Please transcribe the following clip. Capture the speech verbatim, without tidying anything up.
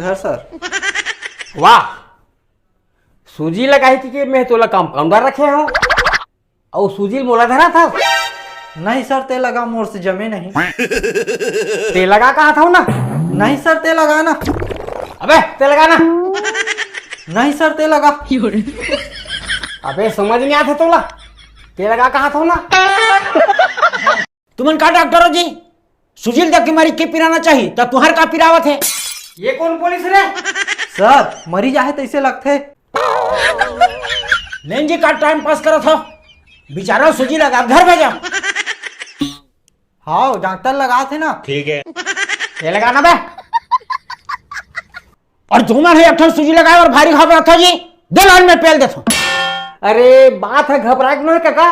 धर सर। वाह, सूजी लगाही कि, कि मैं तोला कंपाउंडर रखे हूँ, अउ सूजी मोला धरा था। नहीं सर, ते लगा, मोर से जमे नहीं। ते लगा कहा था ना। नहीं सर, ते लगा ना। अबे ते लगा ना। नहीं सर, ते लगा। अबे समझ नहीं आते तोला। ते लगा कहा था ना। तुमन का डॉक्टर हो जी? सुजील देख के मरीज के पिराना चाहिए, त तुहर का पिरावत है? ये कौन पुलिस रे? सर, मरीज आहे तैसे लगथे। नहीं जी, का टाइम पास करत हो? बेचारा सुजी लगा घर भेजा। हाँ, डॉक्टर लगा थे ना। ठीक है। ये लगा ना बे। और तुमन हे एक ठन सुजी लगाए और भारी घबरात हो जी। दे लान में पेल देथो। अरे बात है घबराए के नहीं काका,